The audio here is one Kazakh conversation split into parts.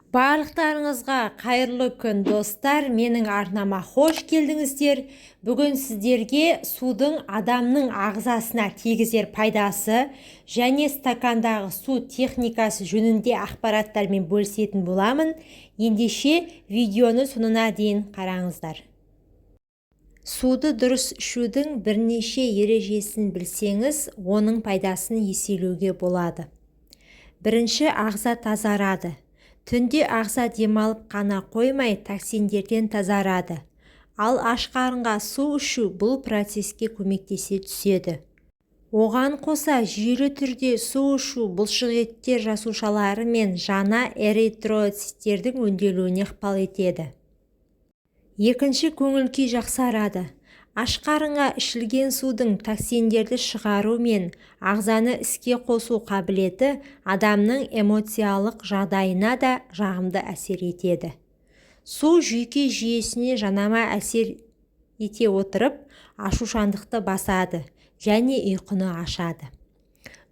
Барлықтарыңызға қайырлы күн, достар! Менің арнама қош келдіңіздер! Бүгін сіздерге судың адамның ағзасына тигізер пайдасы және стакандағы су техникасы жөнінде ақпараттармен бөлісетін боламын. Ендеше, видеоны соңына дейін қараңыздар. Суды дұрыс ішудің бірнеше ережесін білсеңіз, оның пайдасын еселеуге болады. Бірінші, ағза тазарады. Түнде ағза демалып қана қоймай, токсиндерден тазарады. Ал аш қарынға су ішу бұл процеске көмектесе түседі. Оған қоса, жүйелі түрде су ішу бұлшықеттер жасушалары мен жаңа эритроциттердің өңделуіне ықпал етеді. Екінші, көңіл-күй жақсарады. Аш қарынға ішілген судың токсиндерді шығару мен ағзаны іске қосу қабілеті адамның эмоциялық жағдайына да жағымды әсер етеді. Су жүйке жүйесіне жанама әсер ете отырып, ашушаңдықты басады және ұйқыны ашады.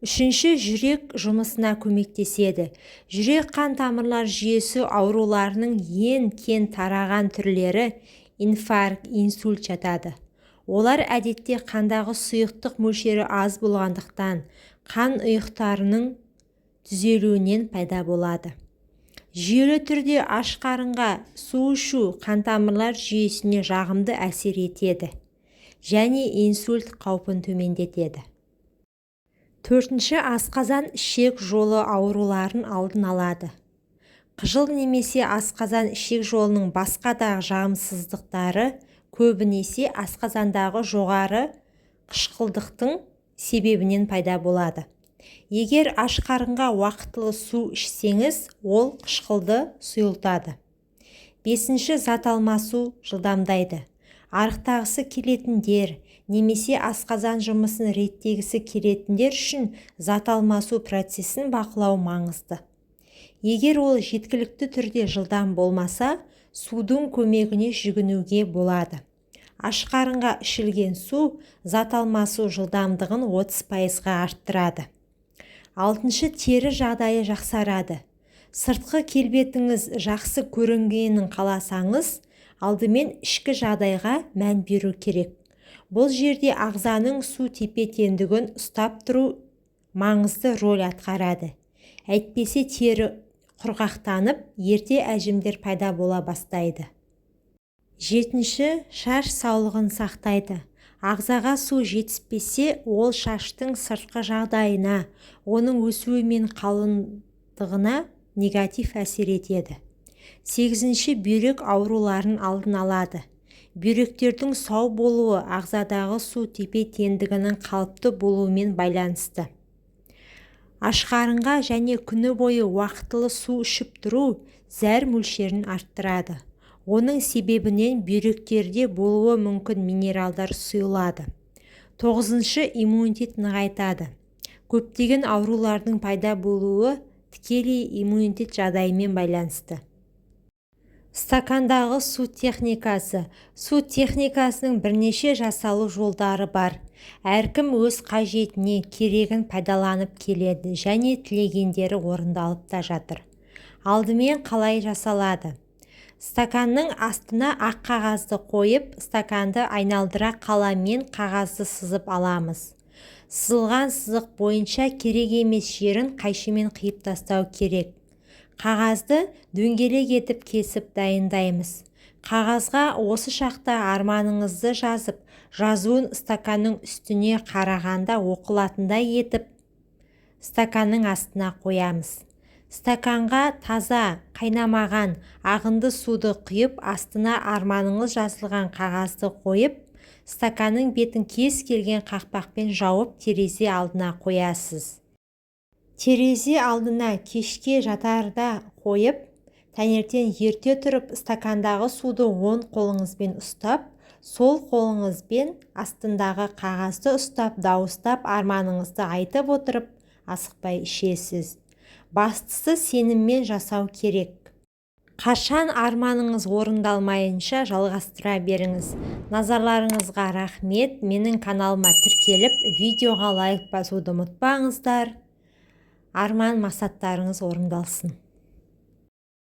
Үшінші, жүрек жұмысына көмектеседі. Жүрек-қан тамырлар жүйесі ауруларының ең кең тараған түрлері инфаркт, инсульт жатады. Олар әдетте қандағы сұйықтық мөлшері аз болғандықтан, қан ұйықтарының түзелуінен пайда болады. Жүйелі түрде аш қарынға су ішу қантамырлар жүйесіне жағымды әсер етеді және инсульт қаупін төмендетеді. Төртінші, асқазан-ішек жолы ауруларын алдын алады. Қыжыл немесе асқазан-ішек жолының басқа да жағымсыздықтары көбінесе асқазандағы жоғары қышқылдықтың себебінен пайда болады. Егер аш қарынға уақытылы су ішсеңіз, ол қышқылды сұйылтады. Бесінші, зат алмасу жылдамдайды. Арықтағысы келетіндер немесе асқазан жұмысын реттегісі келетіндер үшін зат алмасу процесін бақылау маңызды. Егер ол жеткілікті түрде жылдам болмаса, судың көмегіне жүгінуге болады. Аш қарынға ішілген су зат алмасу жылдамдығын 30%-ға арттырады. Алтыншы, тері жағдайы жақсарады. Сыртқы келбетіңіз жақсы көрінгенін қаласаңыз, алдымен ішкі жағдайға мән беру керек. Бұл жерде ағзаның су тепе-теңдігін ұстап тұру маңызды роль атқарады. Әйтпесе тері құрғақтанып, ерте әжімдер пайда бола бастайды. Жетінші, шаш саулығын сақтайды. Ағзаға су жетіспесе, ол шаштың сыртқы жағдайына, оның өсуі мен қалыңдығына негатив әсер етеді. Сегізінші, бүйрек ауруларын алдын алады. Бүйректердің сау болуы ағзадағы су тепе-теңдігінің қалыпты болуымен байланысты. Ашқарынға және күні бойы уақытылы су ішіп тұру зәр мөлшерін арттырады. Оның себебінен бүйректерде болуы мүмкін минералдар сұйылады. Тоғызыншы, иммунитет нығайтады. Көптеген аурулардың пайда болуы тікелей иммунитет жағдайымен байланысты. Стакандағы су техникасы. Су техникасының бірнеше жасалу жолдары бар. Әркім өз қажетіне керегін пайдаланып келеді және тілегендері орындалып та жатыр. Алдымен, қалай жасалады? Стаканның астына ақ қағазды қойып, стаканды айналдыра қаламмен қағазды сызып аламыз. Сызылған сызық бойынша керек емес жерін қайшымен қиып тастау керек. Қағазды дөңгелек етіп кесіп дайындаймыз. Қағазға осы шақта арманыңызды жазып, жазуын стаканның үстіне қарағанда оқылатындай етіп стаканның астына қоямыз. Стаканға таза, қайнамаған ағынды суды құйып, астына арманыңыз жазылған қағазды қойып, стаканның бетін кез келген қақпақпен жауып, терезе алдына қоясыз. Терезе алдына кешке жатарда қойып, таңертең ерте тұрып, стакандағы суды оң қолыңызбен ұстап, сол қолыңызбен астындағы қағазды ұстап, дауыстап арманыңызды айтып отырып, асықпай ішесіз. Бастысы, сеніммен жасау керек. Қашан арманыңыз орындалмайынша жалғастыра беріңіз. Назарларыңызға рахмет! Менің каналыма тіркеліп, видеоға лайк басуды ұмытпаңыздар. Арман мақсаттарыңыз орындалсын!